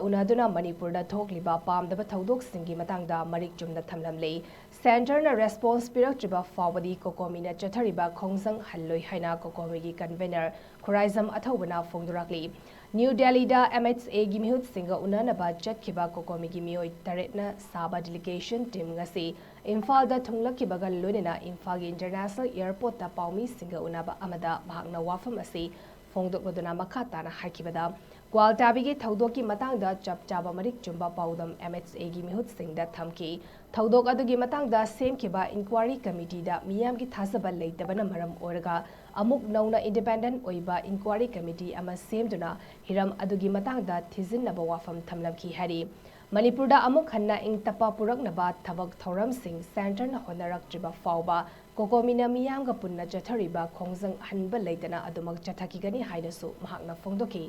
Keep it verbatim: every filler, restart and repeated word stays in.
ꯎꯅꯗꯨꯅ ꯃꯅꯤꯄꯨꯔꯗ ꯊꯣꯛꯂꯤꯕ ꯄꯥꯝꯗꯕ ꯊꯧꯗꯣꯛꯁꯤꯡꯒꯤ ꯃꯇꯥꯡꯗ ꯃꯔꯤꯛ ꯆꯨꯝꯅ ꯊꯝꯂꯝꯂꯤ꯫ ꯁꯦꯟꯇꯔꯅ ꯔꯦꯁꯄꯣꯟꯁ ꯄꯤꯔꯛꯇ꯭ꯔꯤꯕ ꯐꯥꯎꯕꯗꯤ ꯀꯣꯀꯣꯃꯤꯅ ꯆꯠꯊꯔꯤꯕ ꯈꯣꯡꯖꯪ ꯍꯜꯂꯣꯏ ꯍꯥꯏꯅ ꯀꯣꯀꯣꯃꯤꯒꯤ ꯀꯟꯚꯦꯅꯔ ꯈꯨꯔꯥꯏꯖꯝ ꯑꯊꯧꯕꯅ ꯐꯣꯡꯗꯣꯔꯛꯂꯤ꯫ ꯅ꯭ꯌꯨ ꯗꯦꯜꯂꯤꯗ ꯑꯦꯝ ꯑꯩꯆ ꯑꯦꯒꯤ ꯃꯤꯍꯨꯠꯁꯤꯡꯒ ꯎꯅꯅꯕ ꯆꯠꯈꯤꯕ ꯀꯣꯀꯣꯃꯤꯒꯤ ꯃꯤꯑꯣꯏ ꯇꯔꯦꯠꯅ ꯁꯥꯕ ꯗꯤꯂꯤꯒꯦꯁꯟ ꯇꯤꯝ ꯉꯁꯤ ꯏꯝꯐꯥꯜꯗ ꯊꯨꯡꯂꯛꯈꯤꯕꯒ ꯂꯣꯏꯅꯅ ꯏꯝꯐꯥꯜꯒꯤ ꯏꯟꯇꯔꯅꯦꯁꯅꯦꯜ ꯑꯦꯌꯔꯄꯣꯔꯠꯇ ꯄꯥꯎꯃꯤꯁꯤꯡꯒ ꯎꯅꯕ ꯑꯃꯗ ꯃꯍꯥꯛꯅ ꯋꯥꯐꯝ ꯑꯁꯤ ꯐꯣꯡꯗꯣꯛꯂꯗꯨꯅ ꯃꯈꯥ ꯇꯥꯅ ꯍꯥꯏꯈꯤꯕꯗ, ꯒ꯭ꯋꯥꯜꯇꯥꯕꯤꯒꯤ ꯊꯧꯗꯣꯛꯀꯤ ꯃꯇꯥꯡꯗ ꯆꯞ ꯆꯥꯕ ꯃꯔꯤꯛ ꯆꯨꯝꯕ ꯄꯥꯎꯗꯝ ꯑꯦꯝ ꯑꯩꯆ ꯑꯦꯒꯤ ꯃꯤꯍꯨꯠꯁꯤꯡꯗ ꯊꯝꯈꯤ꯫ ꯊꯧꯗꯣꯛ ꯑꯗꯨꯒꯤ ꯃꯇꯥꯡꯗ ꯁꯦꯝꯈꯤꯕ ꯏꯟꯀ꯭ꯋꯥꯔꯤ ꯀꯃꯤꯇꯤꯗ ꯃꯤꯌꯥꯝꯒꯤ ꯊꯥꯖꯕ ꯂꯩꯇꯕꯅ ꯃꯔꯝ ꯑꯣꯏꯔꯒ ꯑꯃꯨꯛ ꯅꯧꯅ ꯏꯟꯗꯤꯄꯦꯟꯗꯦꯟ ꯑꯣꯏꯕ ꯏꯟꯀ꯭ꯋꯥꯔꯤ ꯀꯃꯤꯇꯤ ꯑꯃ ꯁꯦꯝꯗꯨꯅ ꯍꯤꯔꯝ ꯑꯗꯨꯒꯤ ꯃꯇꯥꯡꯗ ꯊꯤꯖꯤꯟꯅꯕ ꯋꯥꯐꯝ ꯊꯝꯂꯝꯈꯤ ꯍꯥꯏꯔꯤ꯫ ꯃꯅꯤꯄꯨꯔꯗ ꯑꯃꯨꯛ ꯍꯟꯅ ꯏꯪ ꯇꯞꯄ ꯄꯨꯔꯛꯅꯕ ꯊꯕꯛ ꯊꯧꯔꯝꯁꯤꯡ ꯁꯦꯟꯇꯔꯅ ꯍꯣꯠꯅꯔꯛꯇ꯭ꯔꯤꯕ ꯐꯥꯎꯕ ꯀꯣꯀꯣꯃꯤꯅ ꯃꯤꯌꯥꯝꯒ ꯄꯨꯟꯅ ꯆꯠꯊꯔꯤꯕ ꯈꯣꯡꯖꯪ ꯍꯟꯕ ꯂꯩꯇꯅ ꯑꯗꯨꯃꯛ ꯆꯠꯊꯈꯤꯒꯅꯤ ꯍꯥꯏꯅꯁꯨ ꯃꯍꯥꯛꯅ ꯐꯣꯡꯗꯣꯛꯈꯤ꯫